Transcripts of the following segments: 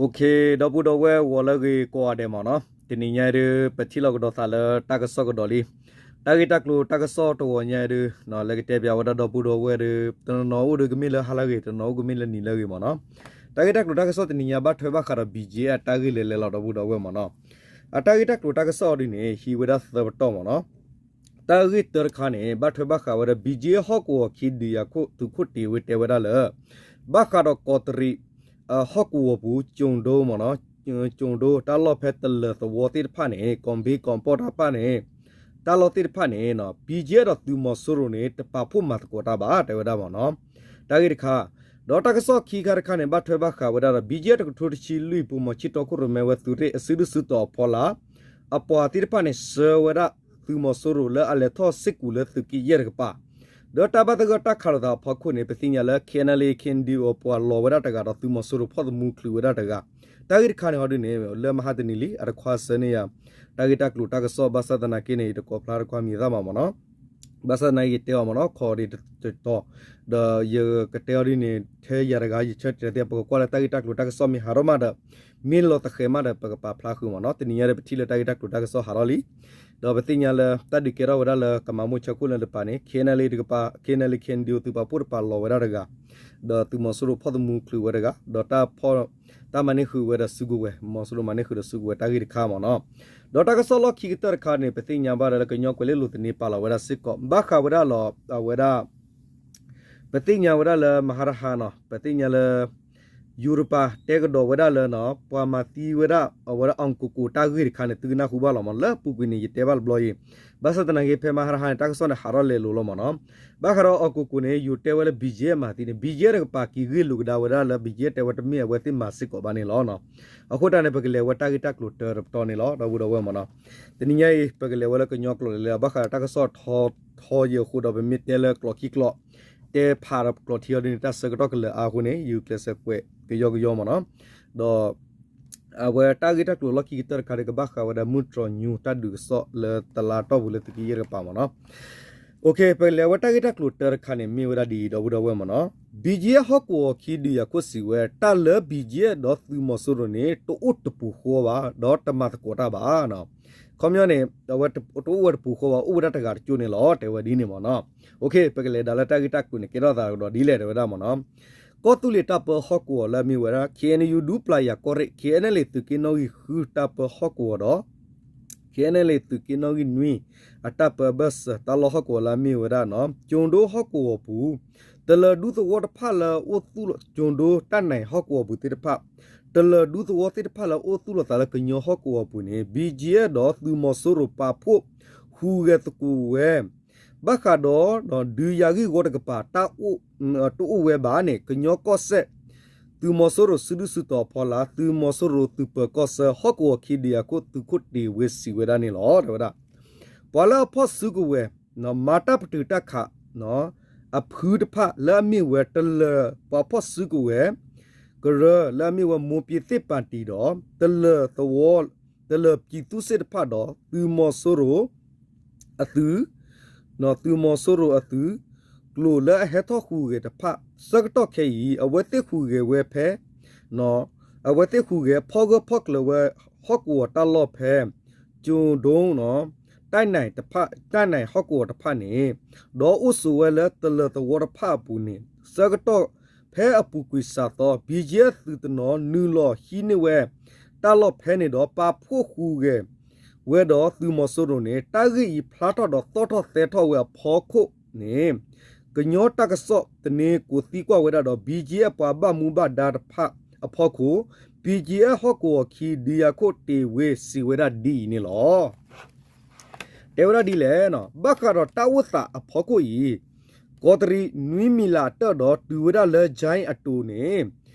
ဒီပုၢ်ဒီဝဲၢ်ဂီၤလၢအဂ့ၤကိးဂၤဒဲးမ့ၢ်နီၤ, တနံၤညါအံၤဒုး ပထံၣ်လိာ်ကဒီးသးလၢတၢ်ကစီၣ်ကဒီးလံ. တၢ်ဂ့ၢ်တၢ်ကျိၤတၢ်ကစီၣ်တဂီၤညါအံၤဒုး လၢကတဲပၠးဝဲဒၣ်ဒီပုၢ်ဒီဝဲၢ်ဒီး တနီၤနီၤအိၣ်ဒီးကမ့ၢ်လၢဟါလၢအဂ့ၤ တနီၤအိၣ်ကမ့ၢ်လၢနံၤလၢအဂ့ၤမ့ၢ်နီၤ. တၢ်ဂ့ၢ်တၢ်ကျိၤတၢ်ကစီၣ်တနံၤညါဘၣ်ထွဲဘၣ်ဃးဒီး ဘံၣ်ကၠ့အတၢ်ဂ့ၢ်လဲၤလဲၤလီၤ ဒီပုၢ်ဒီဝဲၢ်မ့ၢ်နီၤ. အတၢ်ဂ့ၢ်တၢ်ကျိၤတၢ်ကစီၣ်အီၤဒုးန့ၣ် ဟံးဝဲဒၣ်သၢပတီၢ်မ့ၢ်နီၤ. တၢ်ဂ့ၢ်တၢတခါန့ၣ် ဘၣ်ထွဲဘၣ်ဃးဝဲဒီး ဘံၣ်ကၠ့ဟီၣ်ကဝီၤခံ ဒုးယၤခိၣ်သုးခိၣ်တ့ၤဝ့တဲဝဲဒၣ်လၢ ဘၣ်ဃးဒီးကီးတရံး ဟီၣ်ကဝီၤပူၤ ကၠိၤဒိမ့ၢ်နီၤ, ကၠိၤဒိ တၢ်လီၢ်ဖဲတလၢၤသဝီသ့ၣ်တဖၣ်န့ၣ် ကီၢ်ဘ့ကီၢ်ပီၢ်တၢ်တဖၣ်န့ၣ် တၢ်လီၢ်သ့ၣ်တဖၣ်န့ၣ် ဘံၣ်ကၠ့ဒီးသုးမီၤစိရိၤန့ၣ် တပာ်ဖှိၣ်မၤသကိးတၢ်ဘၣ် တဲဝဲဒၣ်မ့ၢ်နီၤ. တၢ်ဂ့ၢ်တခါ, ဒီးတၢ်ကစီၣ်ခံခါတခါန့ၣ် ဘၣ်ထွဲဘၣ်ဃးဝဲဒၣ်ဒီး ဘံၣ်ကၠ့တကထိတဆံလွံၢ် ပူၤမီၤဆံတီခိၣ်ရိၣ်မဲဝဲသုးရ့ၣ်အစုဒုၣ်စုတီၤအဖီလာ် အပှၤသ့ၣ်တဖၣ်န့ၣ် ဆှၢဝဲဒၣ်သုးမီၤစိရိၤလၢအလဲၤထီၣ်စ့ၢ်ကီးလၢသုးက့ယဲၢ်တကပၤ, ဒီးတၢ်ဘၣ်သဂၢၢ်တၢ်ခးလိာ်သးအဖီခိၣ်န့ၣ် ပသ့ၣ်ညါလၢ ခ့ၣ်အဲၣ်အၣ်လ့ၣ် ခ့ၣ်အဲၣ်ယူၣ် အပှၤလီၤဝဲဒၣ်တဂၤဒီး သုးမီၤစိရိၤဖီၣ်သမူချုးဝဲဒၣ်တဂၤ, တၢ်ဂ့ၢ်တခါန့ၣ်ဟီဒုးန့ၣ် လၢမဟါတနံၤလံ အတခွါဆၢန့ၢ်ယၤ တၢ်ဂ့ၢ်တၢ်ကျိၤတၢ်ကစီၣ် ဘၣ်ဆၣ်သနာ်က့န့ၣ် ယတကိးဖျါတခွါမံၤသၣ်မးမ့ၢ်နီၤ. ဘၣ်ဆၣ်သနာ်က့ယတဲအီၤမ့ၢ်နီၤ ခီဒံးတတီၤ, ဒီးယကတဲအီၤဒ်န့ၣ် ထဲယၤတဂၤယဆၢတဲာ်သ့ ပကကွၢ်လၢတၢ်ဂ့ၢ်တၢ်ကျိၤတၢ်ကစီၣ်မ့ၢ်ဟးထီၣ်မးဒီး မ့ၢ်လီၤသဃဲးမးဒီး ပကပာ်ဖျါဃုာ်မ့ၢ်နီၤ. တနံၤညါဒီးပထံၣ်လၢတၢ်ဂ့ၢ်တၢ်ကျိၤတၢ်ကစီၣ်ဟးထီၣ်လံ, ဒီးပသ့ၣ်ညါလၢတၢ်ဒုးကဲထီၣ်ဝဲဒၣ်လၢကမၤမိၢ်ဆၢခိၣ်လၢတပၤန့ၣ် ခ့ၣ်အဲၣ်အၣ်လ့ၣ်တကပၤ ခ့ၣ်အဲၣ်အၣ်လ့ၣ် ခ့ၣ်အဲၣ်ယူၣ် သုးပာ်ဖှိၣ်တပၤလီၤဝဲဒၣ်တဂၤ, ဒီးသုးမီၤစိရိၤဖီၣ်သမူချုးဝဲတဂၤ, ဒီးတၢ်ဖီၣ် တၢ်မၤန့ၢ်ဃုာ်ဝဲဒီးစုကဝဲၤ မီၤစိရိၤမၤန့ၢ်ဃုာ်ဒီးစုကဝဲၤတၢ်ဂ့ၢ်တခါမ့ၢ်နီၤ. ဒီးတၢ်ကစီၣ်လီၢ်ခံကတၢၢ်တခါန့ၣ် ပသ့ၣ်ညါဘၣ်ဒီးလၢကညီကွဲၤလ့လိၤသန့ပာ်လီၤဝဲဒၣ်စ့ၢ်ကီး ဘၣ်ဃးဝဲဒၣ်လီၤ အဝဲဒၣ် ပသ့ၣ်ညါဝဲဒၣ်လၢမဟါတဟါနီၤ ပသ့ၣ်ညါလၢ ယူၤတပၤတဲကဒီးဝဲဒၣ်လၢနီၤ ပှၤမၤသံဝဲဒၣ် အဝဲဒၣ်အီၣ်ကိၣ်ကိၣ်တၢ်ဂ့ၢ်တခါန့ၣ် သုကနၢ်ဟူဘၣ်လီၤမ့ၢ် လၢအပူၤကွံာ်န့ၣ် ယတဲဘၣ်တဘျီအံၤ, ဘၣ်ဆၣ်သနာ်က့ဖဲမဟါတဟါန့ၣ် တၢ်ကစီၣ်န့ၣ်ဟးထီၣ်လဲၤလိၤလီၤမ့ၢ်နီၤ. ဘၣ်ဃးဒီးအီၣ်ကိၣ်ကိၣ်န့ၣ် ယူၤတဲဝဲလၢ ဘံၣ်ကၠ့မၤသံန့ၣ် ဘံၣ်ကၠ့တကပၤက့ၤဂ့ၢ်လိာ်ကဒါဝဲဒၣ်လၢ ဘံၣ်ကၠ့တဲဝဲတမ့ၢ်အဝဲသ့ၣ်မၤစ့ၢ်ကီးဘၣ်န့ၣ်လီၤ. အဃိတၢ်န့ၣ် ပကလဲၤဝဲတၢ်ဂ့ၢ်တၢ်ကျိၤတၢတပတီၢ်န့ၣ်လီၤ ဒီပုၢ်ဒီဝဲၢ်မ့ၢ်နီၤ. တနံၤညါအံၤ ပကလဲၤဝဲလၢကညီကျိာ်လဲၤလၢ ဘၣ်ဃးဒီးတၢ်ကစီၣ်ထီထီယဲၢ်အဃိဒီး ပမ့ၢ်တဲလၢကျိာ်ခံကျိာ် တဲဖးဒီးကျိာ်ထံအီၤဒ်န့ၣ် တၢ်ဆၢကတီၢ်ကလၢာ်အါအဃိန့ၣ် ယကျဲးစၢးကွဲးကယီကယီမ့ၢ်နီၤ. ဒီး အဝဲတၢ်ဂ့ၢ်တၢ်ကျိၤလီၢ်ခံကတၢၢ်တခါဒီး ကဘၣ်ဃးဝဲဒၣ်မုၢ်တြီၤညူတၢ်ဒုးကစီၣ်လၢတလါတီၢ်ပူၤလၢသုးက့ယဲၢ်တကပၤမ့ၢ်နီၤ. ပကလဲၤဝဲတၢ်ဂ့ၢ်တၢ်ကျိၤတၢတခါန့ၣ် မ့ၢ်ဝဲဒၣ်ဒ်အံၤ ဒီပုၢ်ဒီဝဲၢ်မ့ၢ်နီၤ. ဘံၣ်ကၠ့ဟီၣ်ကဝီၤခံ ဒုးယၤခိၣ်စံးဝဲ တၢ်လၢ ဘံၣ်ကၠ့ ဒီးသုးမီၤစိရိၤန့ၣ် တအိၣ်တပူၤဃီဘၣ် ဒီးတမၤသကိးတၢ်ဘၣ် ခီပညီန့ၣ် အဝဲတအိၣ်ဝဲတပူၤဃီဘၣ် အိၣ်ဝဲဒၣ်တဂၤတကၠိန့ၣ်လီၤ တဲဝဲဒ်န့ၣ်မ့ၢ်နီၤ. ပကလဲၤဒၣ်လၢတၢ်ဂ့ၢ်တၢ်ကျိၤန့ၣ် ကဲထီၣ်သးကဒီးဒ်လဲၣ်တဲဝဲဒၣ်မ့ၢ်နီၤ. ကီၢ်သူလ့ၤတၢ်ပၢဟီၣ်ကဝီၤလၢအမ့ၢ်ဝဲဒၣ် ခ့ၣ်အဲၣ်ယူၣ် ဒူပျၤယၤကီၢ်ရ့ၣ် ခ့ၣ်အဲၣ်အၣ်လ့ၣ် သုးက့နီၣ်ဂံၢ်ဃုတၢ်ပၢဟီၣ်ကဝီၤဒီး ခ့ၣ်အဲၣ်အၣ်လ့ၣ် သုးက့နီၣ်ဂံၢ်နွံ အတၢ်ပၢဘၢၣ်စၢၤတၢ်လီၢ်ဟီၣ်ကဝီၤလၢအမ့ၢ်ဝဲဒၣ် ကၠိၤဒိဟီၣ်ကဝီၤပူၤ တလၢၤဒူသဝီတဖၣ်လၢအိၣ်သူၣ်လီၤ ကၠိၤဒိတၢ်နံၣ်ဟီၣ်ကဝီၤပူၤသ့ၣ်တဖၣ် တလၢၤဒူသဝီသ့ၣ်တဖၣ်လၢအိၣ်သူၣ်လီၤသးလၢကညီဟီၣ်ကဝီၤပူၤန့ၣ် ဘံၣ်ကၠ့ ဒီးသုးမီၤစိရိၤပာ်ဖှိၣ်ဟူးဂဲၤသကိးဝဲ ဘၣ်ဃးဒီး ဒုးယၤဂံၢ်ဂီၤတကပၤ တၢ်အိၣ် တအိၣ်ဝဲဘၣ်န့ၣ် ကညီကီၢ်စဲၣ် သုးမီၤစိရိၤစုဒုၣ်စုတီၤအဖီလာ် သုးမီၤစိရိၤသုးပၢၤကီၢ်ဆၢ ဟီၣ်ကဝီၤခံ ဒုးယၤခိၣ် သုးခိၣ်တ့ၤဝ့စံးဝဲဒၣ်န့ၣ်လီၤ တဲဝဲဒၣ်. ပှၤလၢအဖီၣ်စုကဝဲၤ မၤတၢ်ပတုာ်တၢ်ခး အဖုတဖၣ်လၢအမ့ၢ်ဝဲတလၢၤ ပှၤဖီၣ်စုကဝဲၤ ကရၢလၢအမ့ၢ်ဝဲ မိၢ်ပၠ့သ့ၣ်ပၣ်တံၣ်ဒီး တလၢၤသဝီ တလၢၤပျံၤသူစ့ၣ်တဖၣ်ဒီး သုးမီၤစိရိၤ အသုး သုးမီၤစိရိၤအသုး ကျိာ်လၢအဟဲထီၣ်ဟူးဂဲၤတဖၣ် ဆၢကတီၢ်ခဲအံၤ အဝဲသ့ၣ်ဟူးဂဲၤဝဲဖဲ အဝဲသ့ၣ်ဟူးဂဲၤဖီၣ်ဂၢၢ်ဖီၣ်ကျၢၤဝဲ ဟီၣ်ကဝီၤတၢ်လီၢ်ဖဲ ကၠိၤဒိ တၢ်နံၣ်တဖၣ် တၢ်နံၣ်ဟီၣ်ကဝီၤတဖၣ်န့ၣ် ဒီးအိၣ်ဆိးဝဲလၢတလၢၤသဝီတဖၣ်အပူၤန့ၣ် ဆၢကတီၢ်ဖဲအပူၤကွံာ်စးသီ ဘံၣ်ကၠ့အသုးတနီၤ နုာ်လီၤဟံးန့ၢ်ဝဲ တၢ်လီၢ်ဖဲန့ၣ်ဒီး ပာ်ဖှိၣ်ဟူးဂဲၤဝဲဒီးသုးမီၤစိရိၤန့ၣ် တၢ်ဂ့ၢ်အံၤဖျါထီၣ်ဒီးသီၣ်ထီၣ်သဲထီၣ်ဝဲအဖီခိၣ်န့ၣ် ကညီတၢ်ကစီၣ်သန့ကိးသံကွၢ်ဝဲဒၣ်ဒီး ဘံၣ်ကၠ့အပှၤဘၣ်မူဘၣ်ဒါတဖၣ်အဖီခိၣ် ဘံၣ်ကၠ့အဟီၣ်ကဝီၤခံ ဒုးယၤခိၣ်တ့ၤဝ့စံးဝဲဒၣ်ဒ်အံၤန့ၣ်လီၤ. တဲဝဲဒၣ်ဒ်လဲၣ်, ဘၣ်ဃးဒီးတၢ်အိၣ်သးအဖီခိၣ်အံၤ ကီးတရံးနွံမံၤလးအတၢၣ်ဒီးတုၤဝဲဒၣ်လၢ ကၠဲအတိၤန့ၣ်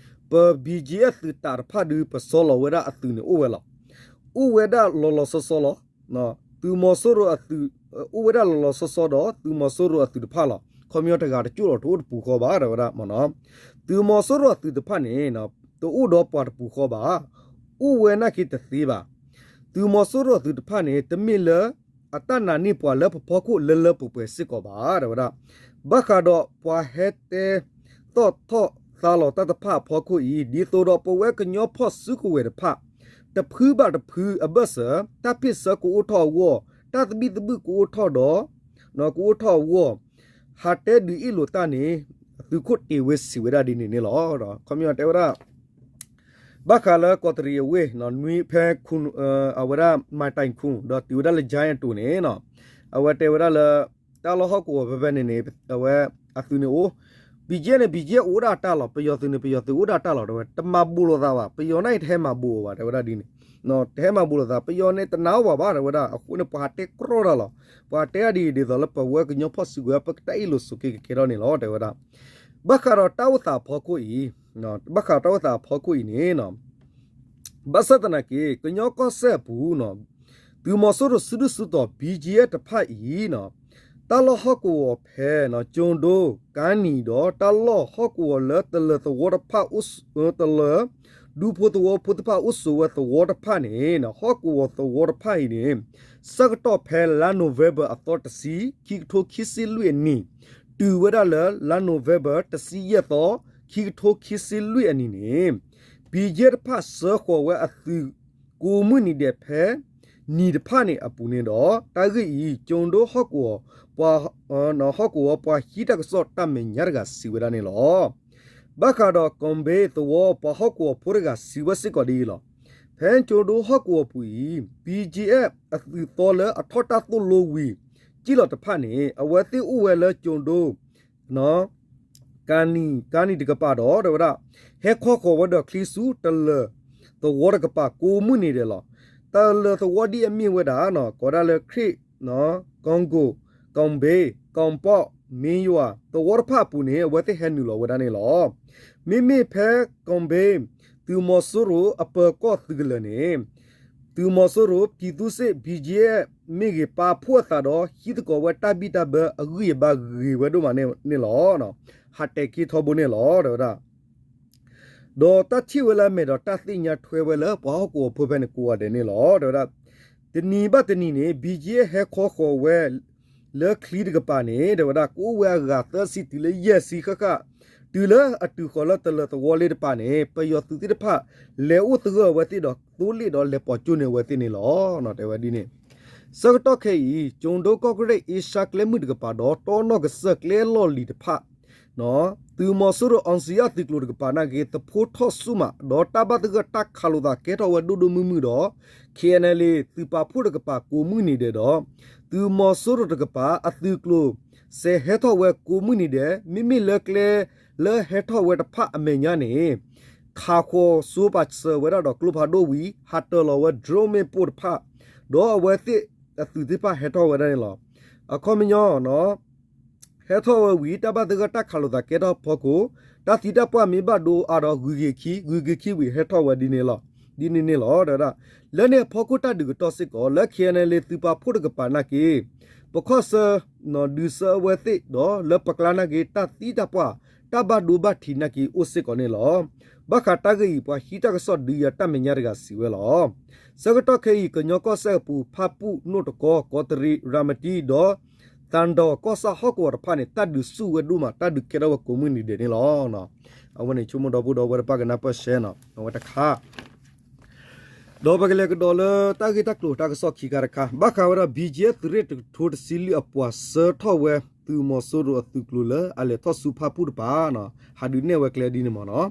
ပ ဘံၣ်ကၠ့ အသုးတးတဖၣ်ဒုး ပစီလီၤဝဲဒၣ်အသုးန့ၣ်အိၣ်ဝဲလီၤ. အိၣ်ဝဲဒၣ်လီၤလီၤဆီဆီလီၤ. သုးမီၤစိရိၤအသုး အိၣ်ဝဲဒၣ်လီၤလီၤဆီဆီဒီး သုးမီၤစိရိၤအသုးတဖၣ်လီၤ. ခီပညီတဂၤတကၠိၣ်လီၤ တအိၣ်တပူၤဃီဘၣ် တဲဝဲဒၣ်မ့ၢ်နီၤ. သုးမီၤစိရိၤအသုးတဖၣ်န့ၣ် တအိၣ်ဒီးပှၤတပူၤဃီဘၣ်. အိၣ်ဝဲနာ်က့တသ့ဘၣ်. သုးမီၤစိရိၤအသုးတဖၣ်န့ၣ် တမ့ၢ်လၢ အတၢ်နာ်န့ၢ်ပှၤလၢပဖီခိၣ်လၢလၢပှဲၤပှဲၤစ့ၢ်ကီးဘၣ် တဲဝဲဒၣ်. ဘၣ်ဃးဒီးပှၤဟဲတဲ သီၣ်ထီၣ် သးလီၤတၢ်တဖၣ်အဖီခိၣ်အံၤ ဒ်သိးဒီးပဝဲကညီဖီၣ်စုကဝဲၤတဖၣ် တဖုဘၣ်တဖုအဘၢၣ်စၢၤ တၢ်ဖ့ၣ်ဆၢကအိၣ်ထီၣ်အဂီၢ် တၢ်သဘံၣ်သဘုၣ်ကအိၣ်ထီၣ်ဒီး ကအိၣ်ထီၣ်အဂီၢ် ဟးတဲဒုးအ့ၣ်လိာ်တၢ်န့ၣ် သုးခိၣ်တ့ၢ်ဝ့စံးဝဲဒၣ်ဒ်န့ၣ်န့ၣ်လီၤ. ခီပညီတဲဝဲဒၣ် ဘၣ်ဃးလၢကီးတရံးအဝ့ၢ် နွံဖဲ အဝဲဒၣ် မၤတံၢ်ခူၣ် ဒီးတုၤဝဲဒၣ်လၢ ကၠဲအတိၤန့ၣ် အဝဲတဲဝဲဒၣ်လၢ တၢ်လီၢ်ဟီၣ်ကဝီၤဖဲဖဲန့ၣ်န့ၣ် အဝဲအသုးန့ၣ်အိၣ် ဘံကဲန့ၣ် ဘံကဲအိၣ်ဒၣ်တၢ်လီၤ ပယီၤသုးန့ၣ် ပယီၤသုးအိၣ်ဒၣ်တၢ်လီၤ တဲဝဲ တမၤဘူးလိာ်သးဘၣ် ပယီၤန့ၣ်တဟဲမၤဘူးအီၤဘၣ် တဲဝဲဒၣ်ဒ်န့ၣ် တဟဲမၤဘူးလိာ်သး ပယီၤန့ၣ်တနာ်အီၤဘၣ်ဘၣ် တဲဝဲဒၣ် အဃိန့ၣ် ပှၤဟးတဲကြီတၢ်လီၤ ပှၤတဲအါဒ်အံၤဒ်သိးလၢပဝဲကညီဖီၣ်စုကဝဲၤ ပကတၢ်အ့ၣ်လိာ်ဆိးက့ကဲထီၣ်န့ၣ်လီၤ တဲဝဲဒၣ် ဘၣ်ဃးဒီးတၢ်အိၣ်သးအဖီခိၣ်အံၤ ဘၣ်ဃးတၢ်အိၣ်သးအဖီခိၣ်အံၤန့ၣ် ဘၣ်ဆၣ်သနာ်က့ ကညီကီၢ်စဲၣ်အပူၤ သုးမီၤစိရိၤစုဒုၣ်စုတီၤ ဘံကဲတဖၣ်အံၤ တၢ်လီၢ်ဟီၣ်ကဝီၤဖဲ ကၠိၤဒိ ကါနံၤဒီး တၢ်လီၢ်ဟီၣ်ကဝီၤလၢတလၢၤသဝီတဖၣ် တလၢၤ ဒူဖိသဝီဖိတဖၣ်အိၣ်ဆိးဝဲသဝီတဖၣ်န့ၣ် ဟီၣ်ကဝီၤသဝီတဖၣ်အံၤန့ၣ် ဆၢကတီၢ်ဖဲလါနိၣ်ဝ့ဘၢၣ်အသီတဆံ ခံကထိခံဆံလွံၢ်အနံၣ် တုၤဝဲဒၣ်လၢလါနိၣ်ဝ့ဘၢၣ်တဆံယဲၢ်သီ ခံကထိခံဆံလွံၢ်အနံၣ်န့ၣ် ဘံကဲတဖၣ်စၢဃီၤဝဲအသုး ကိးမုၢ်နံၤဒဲးဖဲ နံၤတဖၣ်န့ၣ်အပူၤန့ၣ်ဒီး တၢ်ဂ့ၢ်အံၤ ကၠိၤဒိဟီၣ်ကဝီၤ ပှၤ ဟီၣ်ကဝီၤပှၤဟံးတၢ်ကစီၣ်တၢ်မဲာ်ညါတဂၤစံးဝဲဒၣ်န့ၣ်လီၤ. ဘၣ်ဃးဒီးကီၢ်ဘ့သဝီပှၤဟီၣ်ကဝီၤဖိတဂၤစံးဝဲစ့ၢ်ကီးဒ်အံၤလီၤ. ဖဲကၠိၤဒိဟီၣ်ကဝီၤပူၤအံၤ ဘံကဲအသုးသီလၢအထီၣ်တၢ်သိၣ်လိဝံၤ ကံၣ်လီၤတဖၣ်န့ၣ် အဝဲသ့ၣ်အိၣ်ဝဲလၢကၠိၤဒိ ကါနံၤ ကါနံၤတကပၤဒီး တဲဝဲဒၣ် ဟဲခီဃီၤဝဲဒီးချံဆူတလၢၤသဝီတကပၤ ကိးမုၢ်နံၤဒဲးလီၤ. တလၢၤသဝီဒ်အမ့ၢ်ဝဲဒၣ် ကိးဒၣ်လၢခရံာ် ကီၢ်ကိၣ် ကီၢ်ဘ့ ကီၢ်ပီၣ် မ့ယွၤ သဝီတဖၣ်အပူၤန့ၣ် အဝဲသ့ၣ်ဟဲနုာ်လီၤဝဲဒၣ်န့ၣ်လီၤ. မ့မ့ၢ်ဖဲကီၢ်ဘ့ သုးမီၤစိရိၤအပၢၤကီၢ်သုးကလၢၤန့ၣ် သုးမီၤစိရိၤ ပြည်သူ့စစ် ဘံကဲ မ့ၢ်ဂ့ၤ ပာ်ဖှိၣ်အသးဒီး ဟံးသကိးဝဲတၢ်ဘံၣ်တၢ်ဘၢအဂံၢ်အဘါဂ့ၤဝဲဒိၣ်မးန့ၣ်လီၤ. ဟးတဲာ်က့ၤထီဘိန့ၣ်လီၤ တဲဝဲဒၣ် ဒီးတၢ်ထံၣ်ဝဲလၢအမဲာ်ဒီးတၢ်သ့ၣ်ညါထွဲဝဲလၢ ပှၤဟီၣ်ကဝီၤဖိဖဲန့ၣ်ကိးဂၤဒဲးန့ၣ်လီၤ တဲဝဲဒၣ် တနံၤဘၣ်တနံၤန့ၣ် ဘံကဲဟဲခီဃီၤဝဲ လၢချံတကပၤန့ၣ် တဲဝဲဒၣ် ကအိၣ်ဝဲအဂၤသၢဆံတုၤလၢယဲၢ်ဆံဃၣ်ဃၣ် တုၤလၢအတုၤဃီၤလၢတလၢၤသဝီလ့တပၤန့ၣ် ပယီၤသုးသ့ၣ်တဖၣ် လဲၤအိၣ်သဂၢၢ်အဝဲသ့ၣ်ဒီးသိလ့ၣ်ဒီးလဲၤပိာ်ကၠိန့ၢ်အဝဲသ့ၣ်န့ၣ်လီၤ တဲဝဲဒ်န့ၣ် ဆၢကတီၢ်ခဲအံၤ ကၠိၤဒိကီၢ်ကရ့ၣ် အ့ရှါကျဲမုၢ်တကပၤဒီး တီနီၣ်ကစၢၢ်ကျဲလီၢ်လံၤတဖၣ် သုးမီၤစိရိၤ အောင်ဇေယျ သုးကျိၤတကပၤနာ်က့ သဖှိထီၣ်ဆူၣ်မး ဒီးတၢ်ဘၣ်သဂၢၢ်တၢ်ခးလိာ်သးကဲထီၣ်ဝဲဒိၣ်ဒိၣ်မုၢ်မုၢ်ဒီး KNLA သုးပာ်ဖှိၣ်တကပၤကိးမုၢ်နံၤဒဲးဒီး သုးမီၤစိရိၤတကပၤအသုးကျိၤ စဲးဟဲထီၣ်ဝဲကိးမုၢ်နံၤဒဲး မ့မ့ၢ်လၢကျဲလၢဟဲထီၣ်ဝဲတဖၣ်အမဲာ်ညါန့ၣ် ခးဃီၤစိပာ်စၢၤဝဲဒၣ်ဒီးကျိဖးဒိၣ်ဝံၤ ဟးတၢၤလီၤဝဲ drone မ့ၣ်ပိၢ်တဖၣ် ဒီးအဝဲသ့ၣ်အသုးသ့ၣ်တဖၣ်ဟဲထီၣ်ဝဲဒၣ်န့ၣ်လီၤ. အခီပညီ ဟဲထီၣ်ဝဲဝံၤ တၢ်ဘၣ်သဂၢၢ်တၢ်ခးလိာ်သးကဲထီၣ်ဖီခိၣ် တၢ်သံတၢ်ပှၢ်မ့ၢ်ဘၣ်ဒိအါဒီးဂုၤက့ၤခံ ဂုၤက့ၤခံဝံၤဟဲထီၣ်ဝဲဒ်န့ၣ်လီၤ. ဒ်န့ၣ်န့ၣ်လီၤ တဲဝဲဒၣ် လၢန့ၣ်အဖီခိၣ်တၢ်ဒုးကတီၢ်စ့ၢ်ကီး လၢ KNLA သုးပာ်ဖှိၣ်တကပၤနာ်က့ ပခီၣ်ဆၢ ဒုးဆၢအဝဲသ့ၣ်ဒီးလၢပကျါနာ်က့ တၢ်သံတၢ်ပှၢ် တၢ်ဘၣ်ဒိဘၣ်ထံးနာ်က့အိၣ်စ့ၢ်ကီးန့ၣ်လီၤ. ဘၣ်ဃးတၢ်ဂ့ၢ်အံၤ ပှၤဟံးတၢ်ကစီၣ်ဒုးယၤတၢ်မဲာ်ညါတဂၤစံးဝဲလီၤ. ဆၢကတီၢ်ခဲအံၤ ကညီကီၢ်စဲၣ်အပူၤ ဖၣ်ပူၣ် နိၣ်တကီ ကီးတရံး ရၤမတံဒီး သၣ်ဒီးကီၢ်ဆၣ်ဟီၣ်ကဝီၤတဖၣ်န့ၣ် တၢ်ဒုးဆူၣ်ဝဲဒိၣ်မး တၢ်ဒုးကဲထီၣ်ဝဲကိးမုၢ်နံၤဒဲးန့ၣ်လီၤ. အဝဲန့ၣ် ဆိကမိၣ်ဒီပုၢ်ဒီဝဲၢ်တဖၣ်ကနၢ်ပၢၢ်ရှဲနီၤ အဝဲတခါ ဒီးပကလဲၤကဒီးလၢတၢ်ဂ့ၢ်တၢ်ကျိၤတၢ်ကစီၣ်ခံခါတခါ ဘၣ်ဃးဝဲဒၣ် ဘံကဲသုးရ့ၣ်တကထိတဆံလွံၢ်အပှၤစၢထီၣ်ဝဲ သုးမီၤစိရိၤအသုးကျိၤလၢအလဲၤထီၣ်ဆူဖၣ်ပူၣ်တပၤ ဟးဒုးနဲၣ်ဝဲကျဲဒ်န့ၣ်မ့ၢ်နီၤ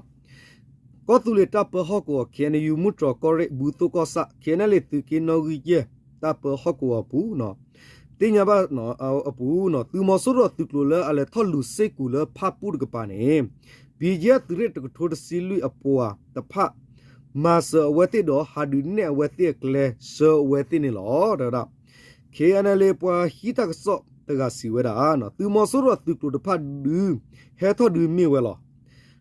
ကီၢ်သူလ့ၤတၢ်ပၢဟီၣ်ကဝီၤ KNU မုၢ်တြီၤကီၢ်ရ့ၣ် ဘူးသိၣ်ကီၢ်ဆၣ် KNLA သုးက့နီၣ်ဂံၢ်ယဲၢ် တၢ်ပၢဟီၣ်ကဝီၤအပူၤ သ့ၣ်ညါဘၣ်အပူၤ သုးမီၤစိရိၤအသုးကျိၤလၢအလဲၤထီၣ်လူၤစ့ၢ်ကီးလၢဖၣ်ပူၣ်တကပၤန့ၣ် ဘံကဲသုးရ့ၣ်တကထိတဆံလွံၢ်အပှၤတဖၣ် မၤစၢၤအဝဲသ့ၣ်ဒီး ဟးဒုးနဲၣ်အဝဲသ့ၣ်အကျဲ စၢၤအဝဲသ့ၣ်န့ၣ်လီၤ တဲဝဲဒၣ် KNLA ပှၤဟံးတၢ်ကစီၣ်တဂၤစံးဝဲဒၣ် သုးမီၤစိရိၤအသုးကျိၤတဖၣ်ဒုး ဟဲထီၣ်ဒုးမ့ၢ်ဝဲလီၤ.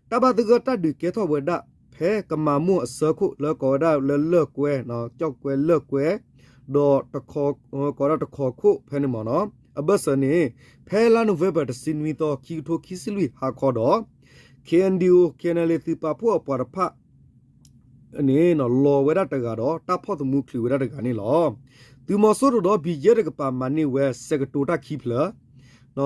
တၢ်ဘၣ်သဂၢၢ်တၢ်ဒုးကဲထီၣ်ဝဲဒၣ် ဖဲကမၤမိၢ်အဆၢခိၣ်လၢကိးဝဲဒၣ်လၢလၢၢ်ကွဲ ကၠီၣ်ကွဲလၢၢ်ကွဲ ဒီး ကိးဒၣ်တခီခိၣ်ဖဲန့ၣ်မ့ၢ်နီၤ အဘၢၣ်စၢၤန့ၣ် ဖဲလါနိၣ်ဝ့ဘၢၣ်တဆံနွံသီ ခံကထိခံဆံလွံၢ်ဟါခီဒီး KNDO KNLA သုးပာ်ဖှိၣ်အပှၤတဖၣ် န့ၣ် လီၤဝဲဒၣ်တဂၤဒီး တၢ်ဖီၣ်သမူချုးဝဲဒၣ်တဂၤန့ၣ်လီၤ. သုးမီၤစိရိၤဒီး ဘံကဲတကပၤ မၤန့ၢ်ဝဲစဲးကတိၤတၢ်ခံဖျၢၣ်,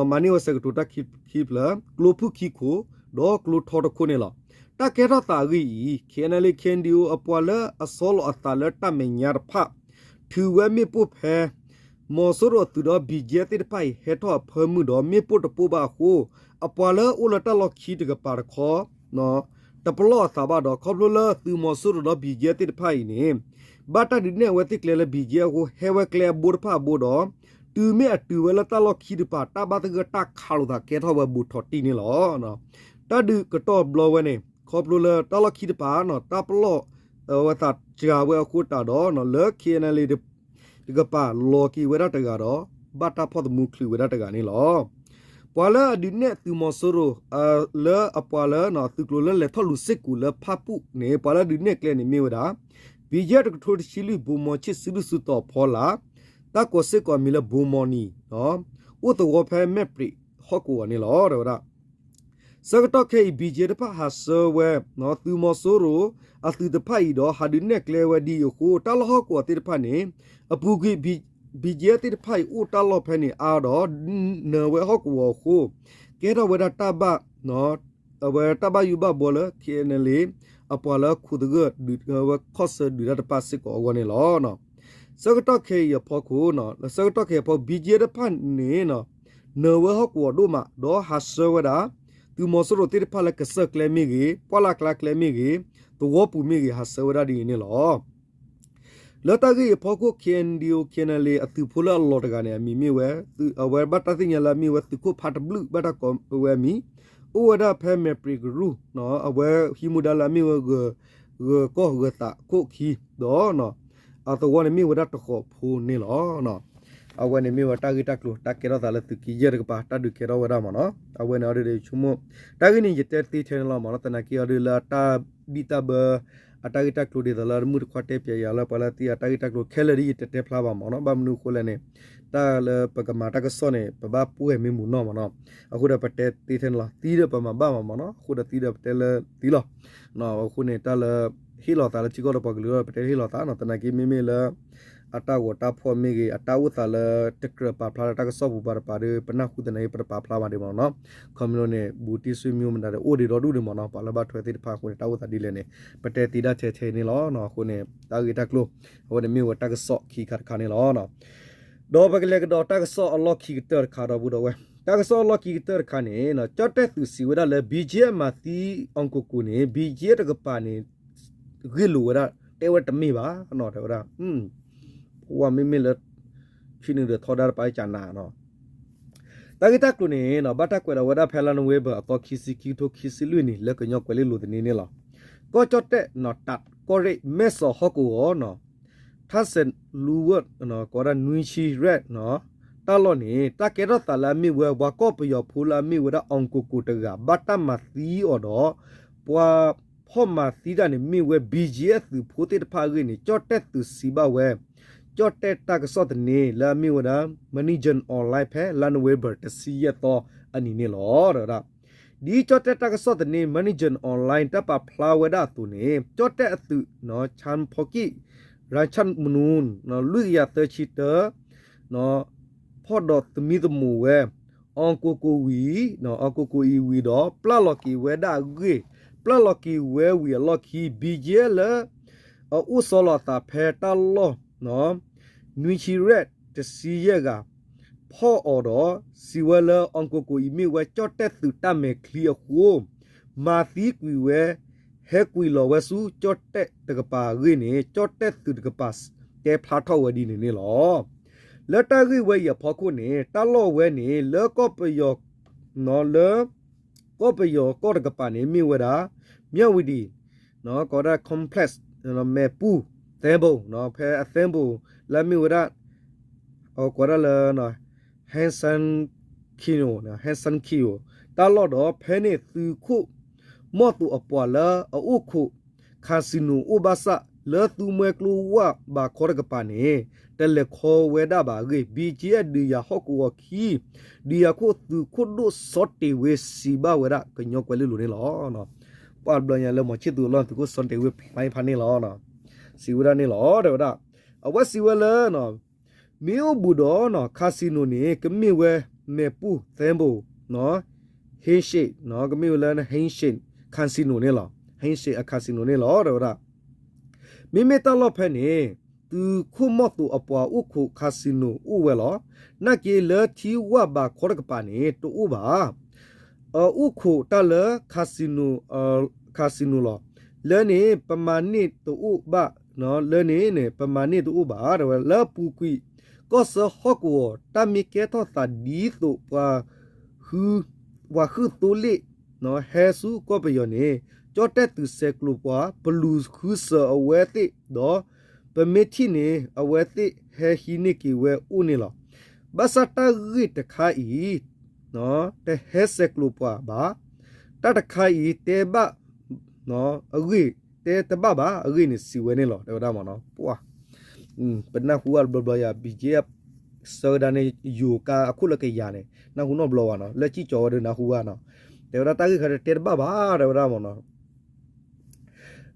မၤန့ၢ်ဝဲစဲးကတိၤတၢ်ခံဖျၢၣ်, ကျိဖုၣ်ခံခိၣ်, ဒီးကျိထီတခိၣ်န့ၣ်လီၤ. တၢ်ကဲထီၣ်သးအဂ့ၢ်အံၤ K N L A K N D O အပှၤလၢအဆီလီၤအသးလၢတၢ်မဲာ်ညါတဖၣ် ထုးဝဲမ့ၣ်ပိၢ်ဖဲ မီၤစိရိၤအသုးဒီး B G F သ့ၣ်တဖၣ်အံၤ ဟဲထီၣ်အဖၢမုၢ်ဒီးမ့ၣ်ပိၢ်တပိၢ်ဘၣ်အဃိ အပှၤလၢအအိၣ်လၢတၢ်လီၢ်ခံတကပၤတခီ တပလီၢ်အသးဘၣ်ဒီး ခီဖျိလၢသုးမီၤစိရိၤဒီး B G F သ့ၣ်တဖၣ်အံၤန့ၣ် ဘၣ်တၢ်ဒုးနဲၣ်ဝဲသ့ၣ်ကျဲလၢ B G F အဃိ ဟဲဝဲကျဲအဘိတဖၣ်အဘိဒီး တုၤမ့ၢ်အတုၤဝဲလၢတၢ်လီၢ်ခံတကပၤ တၢ်ဘၣ်သဂၢၢ်တၢ်ခးလိာ်သးကဲထီၣ်ဝဲဘူးထီၣ်တံၢ်န့ၣ်လီၤ. တၢ်ဒုးကတီၢ်ဘျီဝဲန့ၣ် ခီဖျိလၢတၢ်လီၢ်ခံတကပၤ တၢ်ပလီၢ်ဝဲသးစှၤဝဲအဃိတးဒီး လၢ K N L A တကပၤလီၤက့ၤဝဲဒၣ်တဂၤဒီး ဘၣ်တၢ်ဖီၣ်သမူချုးဝဲဒၣ်တဂၤန့ၣ်လီၤ. ပှၤလၢအဒုးနဲၣ်သုးမီၤစိရိၤ လၢအပှၤလၢသုးကျိၤလၢလဲၤထီၣ်လူၤစ့ၢ်ကီးလၢဖၣ်ပူၣ်န့ၣ် ပှၤလၢအဒုးနဲၣ်ကျဲန့ၣ်မ့ၢ်ဝဲဒၣ် B G F တကထိတဆံလွံၢ် ဗိုလ်မှူးချစ် စုဒုၣ်စုတီၤဖီလာ် တၢ်ကိးစ့ၢ်ကီးအမံၤလၢ ဗိုလ်မှူးနီၤ အိၣ်သဝီဖဲမဲၢ်ပြံးဟီၣ်ကဝီၤန့ၣ်လီၤ တဲဝဲဒၣ် ဆၢကတီၢ်ခဲအံၤ B G F တဖၣ်ဟးဆှၢဝဲ သုးမီၤစိရိၤအသုးတဖၣ်အံၤဒီး ဟးဒုးနဲၣ်ကျဲဝဲဒ်အံၤအဃိ တၢ်လီၢ်ဟီၣ်ကဝီၤသ့ၣ်တဖၣ်န့ၣ် အပူၤကွံာ် B G F သ့ၣ်တဖၣ်အံၤ အိၣ်တၢ်လီၢ်ဖဲန့ၣ်အါဒီး နၢၤဝဲဟီၣ်ကဝီၤအဃိ ကဲထီၣ်ဝဲဒၣ်တၢ်ဘၣ် အဝဲတၢ်ဘၣ်ယိၣ်ဘၣ်ဘှီလၢ K N L A အပှၤလၢခိၣ်သဂၢၢ် ဒုးဝဲခီၣ်ဆၢဒုးတၢ်တဖၣ်စ့ၢ်ကီးအဂီၢ်န့ၣ်လီၤ. ဆၢကတီၢ်ခဲအံၤအဖီခိၣ် ဆၢကတီၢ်ခဲအံၤအဖီခိၣ် B G F တဖၣ်န့ၣ် နၢၤဝဲဟီၣ်ကဝီၤဒိၣ်မး ဒီးဟးဆှၢဝဲဒၣ် သုးမီၤစိရိၤသ့ၣ်တဖၣ်လၢကစၢၢ်ကျဲမ့ၢ်ဂ့ၤ, ပှၢ်လၢ်ကျါကျဲမ့ၢ်ဂ့ၤ, သဝီပူၤမ့ၢ်ဂ့ၤ ဟးဆှၢဝဲဒၣ်ဒ်အံၤန့ၣ်လီၤ. လၢတၢ်ဂ့ၢ်အံၤအဖီခိၣ် K N D O K N L A အသုးဖိလၢအလီၤတဂၤန့ၣ် အမံၤမ့ၢ်ဝဲ အဝဲဘၣ်တၢ်သ့ၣ်ညါလၢအမ့ၢ်ဝဲသုးခိၣ်ဖးတဘျုး ဘၣ်တၢ်ကိးဝဲအမံၤ, အိၣ်ဝဲဒၣ်ဖဲမဲၢ်ပြံးကရူၢ်, အဝဲဟံးမူဒါလၢအမ့ၢ်ဝဲ ဂၢၤကီၢ်ဂၢၤသးခိၣ်ခံ, ဒီး အသဝီန့ၣ်မ့ၢ်ဝဲဒၣ်တဃီးဖိန့ၣ်လီၤ. အဝဲန့ၣ်မ့ၢ်ဝဲတၢ်ဂ့ၢ်တၢ်ကျိၤ တၢ်ကဲထီၣ်သးလၢသုးက့ယဲၢ်တကပၤ တၢ်ဒုးကဲထီၣ်ဝဲဒၣ်မ့ၢ်နီၤ. အဝဲန့ၣ်အီၤဒ်ဒီးယဆိကမိၣ် တၢ်ဂ့ၢ်န့ၣ် ယတဲသ့ထဲန့ၣ်လီၤမ့ၢ်နီၤ. သနာ်က့အီၤဒ်လၢအတၢ်ဘံၣ်တၢ်ဘၢ အတၢ်ဂ့ၢ်တၢ်ကျိၤဒ်သိးလၢမုၢ်တခွါတဲပၠးယၤလၢပှၤလၢသ့အတၢ်ဂ့ၢ်တၢ်ကျိၤခဲလၢာ်ဒ်ယတတဲဖျါဘၣ်မ့ၢ်နီၤ. ဘၣ်မနုၤအဃိလဲၣ်န့ၣ် တၢ်လၢပကမၤတၢ်ကစီၣ်န့ၣ် ပဘၣ်ပှဲၤမ့ၢ်မူနီၢ်မ့ၢ်နီၤ. အဃိဒီးပတဲသ့ထဲန့ၣ်လီၤ. သံဒီးပမၤဘၣ်မ့ၢ်မ့ၢ်နီၤ. အဃိဒီးသံဒီးပတဲလၢသံလီၤ. အဃိန့ၣ် တၢ်လၢ ဟ့ၣ်လီၤသးလၢထံကီၢ်ဒီးပှၤကလုာ်ဒီး ပတဲဟ့ၣ်လီၤသးနီၤ. သနာ်က့မ့မ့ၢ်လၢ အတၢ်ဂီၤတၢ်ဖီၣ်မ့ၢ်ဂ့ၤ, အတၢ်အိၣ်သးလၢတကြၢးပာ်ဖျါလၢတၢ်ကစီၣ်ပူၤပှၤတပၤဒီး ပနၢ်ဟူသနာ်က့ ပတပာ်ဖျါဘၣ်ဒံးမ့ၢ်နီၤ. ခီမ့ၢ်န့ၣ် ဘူးတံၢ်ဆွေမျိုးမတၤဒီး အိၣ်ဒံးဒီဒူၣ်ဒံးမ့ၢ်နီၤ. ပှၤလၢဘၣ်ထွဲသ့ၣ်တဖၣ်အဃိန့ၣ် တၢ်အိၣ်သးဒ်လဲၣ်န့ၣ် ပတဲသ့ဒၣ်ထဲထဲန့ၣ်လီၤ. အဃိန့ၣ် တၢ်ဂ့ၢ်တၢ်ကျိၤ အဝဲန့ၣ်မ့ၢ်ဝဲတၢ်ကစီၣ်ခံခါတခါန့ၣ်လီၤ. ဒီးပကလဲၤကဒီးတၢ်ကစီၣ်အလီၢ်ခံကတၢၢ်တခါဒီပုၢ်ဒီဝဲၢ်, တၢ်ကစီၣ်အလီၢ်ခံကတၢၢ်တခါန့ၣ် ကၠီၣ်တဲၣ်သုးစံးဝဲဒၣ်လၢ BGF မၤသံ အောင်ကိုကို န့ၣ် BGF တကပၤန့ၣ် ဂ့ၢ်လိာ်ဝဲဒၣ် တဲဝဲတမ့ၢ်ဘၣ်နီၤ တဲဝဲဒၣ် ပဝဲမ့မ့ၢ်လၢ ခံနုာ်ဒီးထီဒါတပၤကနၤနီၤ တၢ်ဂ့ၢ်တၢ်ကျိၤန့ၣ် ဘၣ်တၢ်ကွဲးဒီးဝဲဒၣ်ဖဲလါနိၣ်ဝ့ဘၢၣ် အသီခံဆံ ခံကထိခံဆံလွံၢ်နံၣ် လၢကညီကွဲၤလ့လိၤသန့န့ၣ်လီၤ. ကီၢ်ကၠီၣ်တဲၣ် တးကီၢ်ရ့ၣ် မဲၢ်စီၤဟီၣ်ကဝီၤနီၤ ထၣ်စဲးလူဝၢၣ် ကိးဝဲဒၣ်နွံဆံရဲၣ် တၢ်လီၢ်န့ၣ် တၢ်ကဲထီၣ်သးလၢအမ့ၢ်ဝဲ ပှၤကီၢ်ပယီၤဖိလၢအမ့ၢ်ဝဲဒၣ် အောင်ကိုကို တဂၤ ဘၣ်တၢ်မၤသံအီၤဒီး ပှၤဖီၣ်မၤသံတၢ်န့ၣ် မ့ၢ်ဝဲ BGF သုးဖိသ့ၣ်တဖၣ်အဂ့ၢ်န့ၣ် ကၠီၣ်တဲၣ်သုးစံးဘၣ်ဝဲ ကၠီၣ်တဲၣ်တၢ်ကစီၣ်သန့ လၢအမ့ၢ်ဝဲဒၣ် Malaysian Online ဖဲလါနိၣ်ဝ့ဘၢၣ် တဆံယဲၢ်သီအနံၤန့ၣ်လီၤ. ဒ်ကၠီၣ်တဲၣ်တၢ်ကစီၣ်သန့ Malaysian Online တၢ်ပာ်ဖျါဝဲဒၣ်အသိးန့ၣ် ကၠီၣ်တဲၣ်အသုး ချၣ်ဖီကံၣ် ရၣ်ချၣ်မနူ လွံၢ်ကယၤသၢဆံတၢ ဖီၣ်ဒီးသမံသမိးဝဲ အောင်ကိုကို ဝံၤ အောင်ကိုကို အံၤဝံၤဒီး ပျၢ်လီၤက့ၤဝဲဒၣ်အဂ့ၢ် ပျၢ်လီၤက့ၤဝဲဝံၤအလီၢ်ခံ BGF လၢ အအိၣ်ဆီလီၤအသးဖဲတၢ်လီၢ် နွံဆံရဲၣ် တဆံယဲၢ်ဂၤ ဖီၣ်အီၤဒီး စံးဝဲလၢ အောင်ကိုကို အံၤမ့ၢ်ဝဲ ကၠီၣ်တဲၣ်သုးတၢ်မဲာ်ချံအဃိ မၤသံကွံာ်ဝဲ ဟဲကွံာ်လီၤဝဲဆူ ကၠီၣ်တဲၣ်တကပၤအဂ့ၢ်န့ၣ် ကၠီၣ်တဲၣ်သုးတကပၤ တဲဖျါထီၣ်ဝဲဒ်န့ၣ်န့ၣ်လီၤ. လၢတၢ်ဂ့ၢ်ဝဲအံၤအဖီခိၣ်န့ၣ် တၢ်လီၢ်ဝဲန့ၣ် လၢကီၢ်ပယီၤ လၢ ကီၢ်ပယီၤကီၢ်တကပၤန့ၣ် မ့ၢ်ဝဲဒၣ် မြဝတီ ကိးဝဲဒၣ် complex မဲၢ်ပူၣ် သဲဘိၣ် ဖဲအသဲဘိၣ် လၢအမ့ၢ်ဝဲဒၣ် ကိးဝဲဒၣ်လၢ ဟဲစၣ်ခံ ဟဲစၣ်ခံ တၢ်လီၢ်ဒီး ဖဲန့ၣ်သုးခိၣ် မီၢ်သိးအပှၤလၢအအိၣ်ခိး casino အိၣ်ဘၣ်ဆၣ် လၢသူမွဲကျိဝၣ်ဘးခီတကပၤန့ၣ် တလဲၤခီဝဲဒၣ်ဘၣ်အဂ့ၢ် BGF ဒုးယၤဟီၣ်ကဝီၤခံ ဒုးယၤခိၣ်သုးခိၣ်ဒိၣ်စီၤတ့ၤဝ့ စံးဘၣ်ဝဲဒၣ်ကညီကွဲၤလ့လိၤန့ၣ်လီၤ. ပှၤဘျီညါလၢမီၤဆံၣ်သူးအလီၢ် သုးခိၣ်စီၤတ့ၤဝ့ ဖျါဖးန့ၣ်လီၤ. စံးဝဲဒၣ်န့ၣ်လီၤ တဲဝဲဒၣ် အဝဲစံးဝဲလၢ မ့ၢ်အိၣ်ဘူးဒီး casino န့ၣ် ကမ့ၢ်ဝဲ မဲၢ်ပူၣ် သဲဘိၣ် Hanshin ကမ့ၢ်ဝဲလၢ Hanshin casino န့ၣ်လီၤ. Hanshin အ casino န့ၣ်လီၤ တဲဝဲဒၣ်. မ့မ့ၢ်တၢ်လီၢ်ဖဲန့ၣ် သုးခိၣ်မီၢ်သိးအပှၤအိၣ်ခိး casino အိၣ်ဝဲလီၤ. နာ်က့လၢထံဝၣ်ဘးခီတကပၤန့ၣ် တအိၣ်ဘၣ်. အအိၣ်ခိးတၢ်လၢ casino လီၤ. လၢန့ၣ် ပမၤန့ၢ်တအိၣ်ဘၣ်, လၢန့ၣ်န့ၣ် ပမၤန့ၢ်တအိၣ်ဘၣ် တဲဝဲ လၢအပူၤကွံာ် ကီၢ်စၢဟီၣ်ကဝီၤ တၢ်မ့ၢ်ကဲထီၣ်သးဒ်သိးပှၤ ပှၤဟုၣ်သိလ့ၣ် ဟဲဆူကီၢ်ပယီၤန့ၣ် ကၠီၣ်တဲၣ်သုးဆဲးကျိးပှၤ ပလူၤဃုစၢၤအဝဲသ့ၣ်ဒီး ပမ့ၢ်ထံၣ်န့ၣ် အဝဲသ့ၣ်ဟဲဟံးန့ၢ်က့ၤဝဲအိၣ်န့ၣ်လီၤ. ဘၣ်ဆၣ်တၢ်ဂ့ၢ်တခါအံၤ တဟဲဆဲးကျိးပှၤဘၣ်, တၢ်တခါအံၤတဲဘၣ် အဂ့ၢ်တဲတဘၣ်ဘၣ် အဂ့ၢ်န့ၣ်စံးဝဲန့ၣ်လီၤ တဲဝဲဒၣ်မ့ၢ်နီၤ. ပှၤ ပနၢ်ဟူဘၣ်တဘျီဘျီယၤ ဘံၣ်ကၠ့ ဆၢကဒါန့ၣ် ယိၤကါအခိၣ်လၢကယၤန့ၣ် နၢ်ဟူနီတဘျီဘၣ်နီၤ, လၢစံၣ်ကၠီဝဲဒီးနၢ်ဟူဘၣ်နီၤ, တဲဝဲဒၣ်တၢ်ဂ့ၢ်ခါတဲတဘၣ်ဘၣ် တဲဝဲဒၣ်မ့ၢ်နီၤ.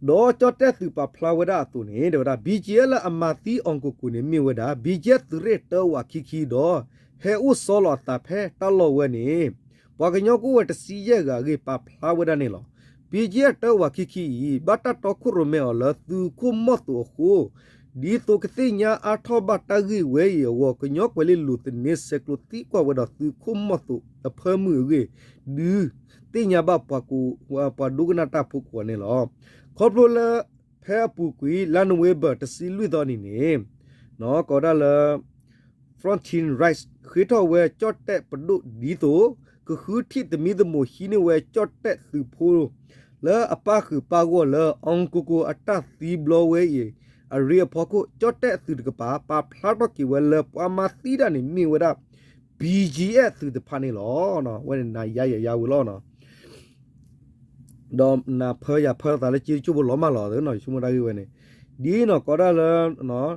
ဒီးကၠီၣ်တဲၣ်သုးပာ်ဖျါဝဲဒၣ်အသိးန့ၣ် တဲဝဲဒၣ် ဘံၣ်ကၠ့လၢအမၤသံအီၣ်ကိၢ်ကိၢ်န့ၣ် မ့ၢ်ဝဲဒၣ် ဘံၣ်ကၠ့သုးရ့ၣ်တၢဝးခံခံဒီး ဟဲအိၣ်ဆီလီၤအသးဖဲတၢ်လီၢ်ဝဲန့ၣ် ပှၤကညီကအိၣ်ဝဲတဆံယဲၢ်ဂၤအဂ့ၢ် ပာ်ဖျါဝဲဒၣ်န့ၣ်လီၤ. ဘံၣ်ကၠ့တၢဝးခံခံအံၤ ဘၣ်တၢ်တီခိၣ်ရိၣ်မဲအီၤလၢသုးခိၣ်မီၢ်သိးအဃိ ဒ်သိးကသ့ၣ်ညါအါထီၣ်ဘၣ်တၢ်ဂ့ၢ်ဝဲအံၤအဂီၢ် ကညီကွဲၤလ့လိၤသန့ဆဲးကျိးသံကွၢ်ဝဲဒီးသုးခိၣ်မီၢ်သိးအဖၢမုၢ်အဂ့ၢ် ဒုးသ့ၣ်ညါဘၣ်ပှၤဒိကနၣ်တၢ်ဖိကိးဂၤန့ၣ်လီၤ. ခီဖျိလၢ ဖဲအပူၤကွံာ် လါနိၣ်ဝ့ဘၢၣ် တဆံလွံၢ်သီနံၤန့ၣ် ကိးဒၣ်လၢ Floating Rice ဃ့ထီၣ်ဝဲကၠီၣ်တဲၣ်ပဒိၣ်ဒ်သိး ကဃုထံၣ်သမံသမိးဟံးန့ၢ်ဝဲကၠီၣ်တဲၣ်သုးဖိ လၢအပၣ်ဃုာ်ပၣ်ဂီၢ်လၢ အီၣ်ကိၢ်ကိၢ်အတၢ်သံဘျီဝဲအံၤ အရ့အဖီခိၣ် ကၠီၣ်တဲၣ်သုးတကပၤ ပာ်ဖျါထီၣ်က့ၤဝဲလၢပှၤမၤသံတၢ်န့ၣ်မ့ၢ်ဝဲဒၣ် ဘံၣ်ကၠ့သုးတဖၣ်န့ၣ်လီၤ. ဝဲန့ၣ်နၤယၤယၤယၤဝံၤလီၤနီၤ ဒီးနၤဖၢယၤဖၢသးလၢကၠ့တကၠိၢ်ဖိလီၤမၢ်လီၤသနီၤ ယဆိကမိၣ်တၢ်ဂ့ၢ်ဝဲန့ၣ် ဒ်နီၤကိးဒၣ်လၢ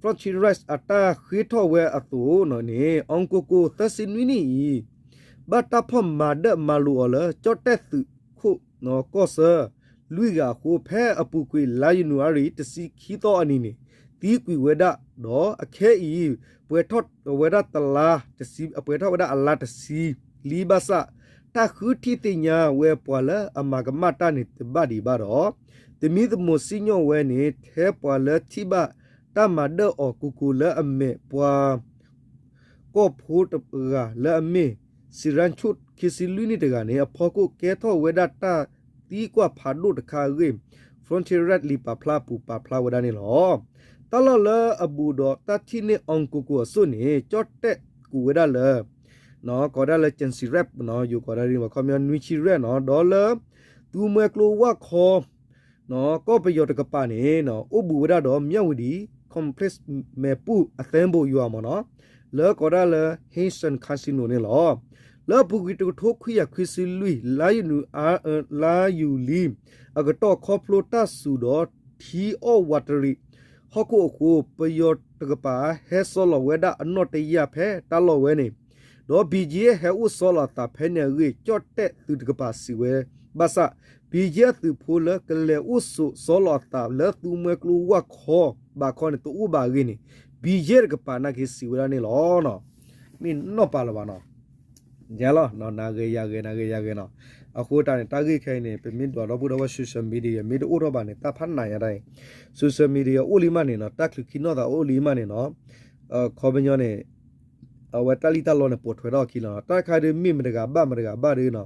Floating Rice အတၢ်ဃ့ထီၣ်ဝဲအသိးန့ၣ် အီၣ်ကိၢ်ကိၢ်သၢဆံနွံနံၣ်အံၤ ဘၣ်တၢ်ဖီၣ်မၤဒၢၣ်မၤလိာ်အီၤလၢ ကၠီၣ်တဲၣ်သုးခိၣ်ကီၢ်ဆၢ လွံၢ်ဂၤအဃိ ဖဲအပူၤကွံာ်လါယနူၤအါရံၤ တဆံခံသီအနံၤန့ၣ် သံကွံာ်ဝဲဒၣ် ဒီးအခဲအံၤ ပှဲၤထီၣ်ဝဲဒၣ်တလါ ပှဲၤထီၣ်ဝဲဒၣ်အလါတဆံလံဘၣ်ဆၣ် တၢ်ဃုထံၣ်သ့ၣ်ညါဝဲပှၤလၢအမၤကမၣ်တၢ်န့ၣ်တဘၣ်ဒံးဘၣ်ဒီး သမံသမိးစံၣ်ညီၣ်ဝဲန့ၣ် ထဲပှၤလၢထံၣ်ဘၣ်တၢ်မၤဒၢၣ်အီၤကိၢ်ကိၢ်လၢအမဲာ်ပှၤ ကီၢ်ဖိတဂၤလၢအမ့ၢ် စံးရၣ်ဆူၣ် ခံဆံလွံၢ်နံၣ်တဂၤန့ၣ် အဖီခိၣ်ကဲထီၣ်ဝဲဒၣ်တၢ်သံကွၢ်ဖးဒိၣ်တခါအဂ့ၢ် Floating Rice လံာ်ပာ်ဖျါအပူၤပာ်ဖျါဝဲဒၣ်န့ၣ်လီၤ. တၢ်လီၢ်လၢအဘူးဒီးတၢ်ထံၣ်န့ၢ်အီၣ်ကိၢ်ကိၢ်အစိၣ်န့ၣ် ကၠီၣ်တဲၣ်ကူးဝဲဒၣ်လၢ ကိးဒၣ်လၢ Jansi Rep ယိၤကိးဒၣ်ဒ်န့ၣ် ခီပညီ နွံဆံ rep နီၤ ဒီးလၢ သူမွဲကျိဝၣ်ခီ ကီၢ်ပယီၤတကပၤန့ၣ် အိၣ်ဘူးဝဲဒၣ်ဒီး မြဝတီ complex မဲပူၣ်အသဲဘိယွၤမ့ၢ်နီၤ လၢကိးဒၣ်လၢ Hanshin Casino န့ၣ်လီၤ. လၢအပူၤကွံာ်တကထိခွံကယၤခွံဆံလွံၢ် လါယူၤလံ အကတီၢ်ခီဖျိတၢ်စူၤဒီးထံအီၣ်ဝးတရံး ဟီၣ်ခိၣ်အဃိ ပယီၤတကပၤဟဲဆီလီၤဝဲဒၣ်အနီၣ်တယာ်ဖဲတၢ်လီၢ်ဝဲန့ၣ် ဒီး ဘံၣ်ကၠ့ ဟဲအိၣ်ဆီလီၤအသးဖဲန့ၣ်အဂ့ၢ် ကၠီၣ်တဲၣ်သုးတကပၤစံးဝဲ ဘၣ်ဆၣ် ဘံၣ်ကၠ့ အသုးဖိလၢကလဲၤအိၣ်ဆိးဆီလီၤအသးလၢသူမွဲကျိဝၣ်ခီ ဘးခီန့ၣ် တအိၣ်ဘၣ်အဂ့ၢ်န့ၣ် ဘံၣ်ကၠ့တကပၤနာ်က့စံးဝဲဒၣ်န့ၣ်လီၤ. မ့ၢ်နီၢ်ပာ်လၢၤဘၣ်နီၤ ယၤလီၤ နဂ့ၤယၤဂ့ၤ နဂ့ၤယၤဂ့ၤနီၤ အဃိတၢ်န့ၣ် တၢ်ဂ့ၢ်ခဲအံၤန့ၣ် ပမ့ၢ်ဒွးဒီပုၢ်ဒီဝဲၢ် social media မ့ၢ်တအိၣ်ထီၣ်ဘၣ်န့ၣ် တၢ်ဖးနးညါတၢ်အံၤ social media အိၣ်လံမးန့ၣ်နီၤ တၢ်ချုးခံနီၢ်သးအိၣ်လံမးန့ၣ်နီၤ ခီပညီန့ၣ် အဝဲတၢ်လံၣ်တၢ်လီန့ၣ် ပိာ်ထွဲထီၣ်အခံလီၤနီၤ တၢ်တခါဒုး မ့ၢ်မတဂၤဘၣ်မတဂၤဘၣ်ဒုးနီၤ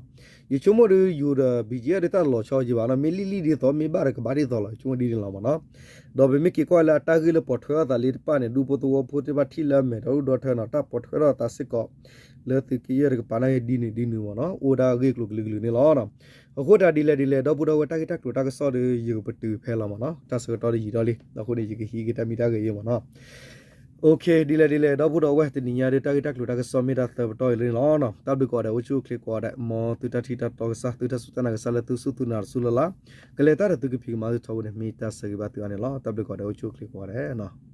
ယဆိကမိၣ်ဒုး ယိၤဒီး ဘံၣ်ကၠ့ ဒုးတၢ်တလီၤဆီယံၤဘၣ်နီၤ မ့ၢ်လံၣ်လံၣ်ဒ်သိး မ့ၢ်ဘၣ်ဒီးကဘၣ်ဒ်သိးလီၤ ယဆိကမိၣ်ဒ်န့ၣ်လီၤမ့ၢ်နီၤ ဒီးပမ့ၢ်က့ၤကွၢ်လၢအတၢ်ဂ့ၢ်လၢပိာ်ထွဲထီၣ်သးလံတဖၣ်န့ၣ် ဒူဖိသဝီဖိသ့ၣ်တဖၣ်ထံၣ်လၢအမဲာ်ဒီးအိၣ်ဒီးထၢနီၤ တၢ်ပိာ်ထွဲထီၣ်သးစ့ၢ်ကီး လၢသုးက့ယဲၢ်တကပၤန့ၣ် ဒ်န့ၣ်ဒ်န့ၣ်မ့ၢ်နီၤ အိၣ်ဝဲဒၣ်အဂ့ၢ်ကျိၤကလုာ်ကလုာ်န့ၣ်လီၤ. အဃိတၢ်ဒ်လဲၣ်ဒ်လဲၣ် ဒီပုၢ်ဒီဝဲၢ် တၢ်ဂ့ၢ်တၢ်ကျိၤတၢ်ကစီၣ်ဒီး ယကပတုာ်ဖဲလီၤမ့ၢ်နီၤ တၢ်ဆၢကတီၢ်ဒ်ယံာ်ထီၣ်လံ အဃိန့ၣ် ယကဟံးက့ၤတၢ်မံတၢ်ဂဲၤအံၤမ့ၢ်နီၤ ဒ်လဲၣ်ဒ်လဲၣ် ဒီပုၢ်ဒီဝဲၢ် တနံၤညါဒီး တၢ်ဂ့ၢ်တၢ်ကျိၤတၢ်ကစီၣ်မ့ၢ်တၢ်သၢပတီၢ်အံၤလံန့ၣ်လီၤ. တၢ်ဘျုးကိးဂၤဒဲး အိၣ်ဆူၣ်အိၣ်ချ့ကိးဂၤဒဲး မ်သုတၢ်ထံၣ်တၢ်တီကစၢ် သုတၢ်စူၢ်တၢ်နာ်ကစၢ်လၢသုစူၢ်သုနာ်တစူၢ်လၢ်လၢ် ကလဲၤတၢ်ဒီးသုကဖံးကမၤသုထီဘိန့ၣ် မ့ၢ်တၢ်ဆၢဂ့ၤဘၣ်သုအါန့ၣ်လီၤ. တၢ်ဘျုးကိးဂၤဒဲး အိၣ်ဆူၣ်အိၣ်ချ့ကိးဂၤဒဲး